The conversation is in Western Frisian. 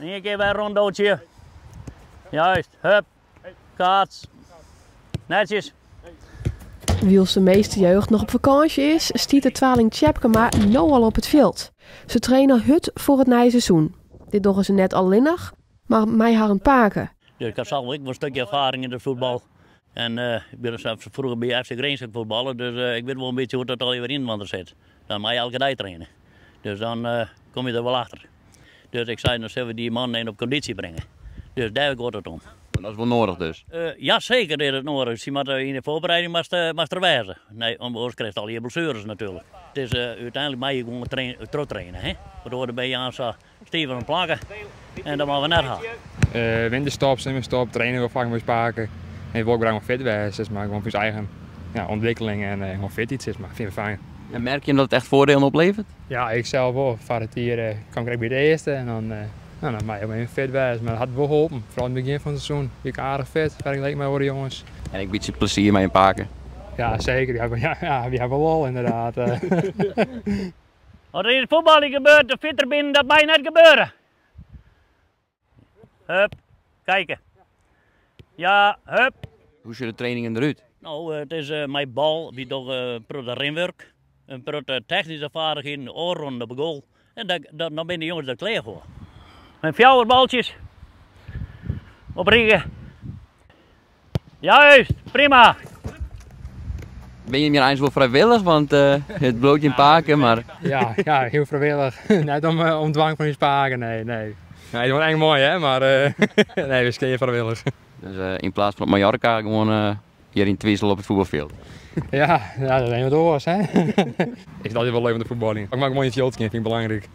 Ien kear wer rondootje. Juist, hup. Kaats. Netsjes. Wylst de measte jeugd noch op fakânsje is, stiet de twaling Tjepkema no al op it fjild. Se traine hurd foar it nije seizoen. Dit dogge se net allinnich, mar mei harren pake. Dus ik ha sels ek wol in stikje erfaring yn it fuotbal. En ik bin sels froeger by FC Grins ek fuotballe, dus ik wit wol in bytsje hoe't dat allegear wer yn sit. Dan mei je elke dei traine. Dus dan komme je der wol achter. Dus ik sei, dan sille we dy mannen even op kondysje bringe. Dus dêr giet it om. Dat is wol noadich dus? Ja, seker is it noadich. Sy moatte yn de foarbereiding moatst der wêze. Nee, oars krijst allegear blessueres natuerlik. It is úteinlik mei je gewoan trochtraine, hè? Want oars bin je aanst sa stiif as in planke en dat moatte we net ha. Winterstop, simmerstop, traine we faak mei ús pake. En we wolle graach gewoan fit wêze, sis mar. Gewoan foar ús eigen ûntwikkeling en gewoan fitheid, sis mar. Fine we fijn. En merke jim dat it echt foardielen opleveret? Ja, ik sels wol. Foar it jier kaam ik krekt by it earste en dan, no, dan moatte je wol even fit wêze. Mar dat hat wol holpen. Foaral yn it begjin fan it seizoen wie ik aardich fit, fergeleken mei oare jonges. En ek in bytsje plezier mei jim pake? Ja, seker. Ja, wy hawwe wol lol ynderdaad. Wat der yn it fuotbaljen gebeurt, de fitter binnen, dat mei net gebeure. Hup, kijken. Ja, hup. Hoe sjogge de trainingen derút? No, it is mei bal, wy dogge in protte rinwurk, in protte technyske vaardigheden, ôfrûnen op de goal. En dan binne de jonges der klear foar. Mei fjouwer baltsjes op rige. Juist, prima! Binne jim hjir eins wol frijwillich, want it bliuwt jim pake, mar... Ja, ja, hiel frijwillich. Net om dwang fan ús pake, nee, nee. Nee, it is wol eng moai, hè, mar nee, we stean frijwillich. Dus yn plaats fan op Mallorca gewoan hjir yn Twizel op it fuotbalfjild? Ja, ja, dat is even wat oars, hè. Is it altyd wol leuk om te fuotbaljen. Ik mei gewoan yn it fjild stean, fyn ik belangryk.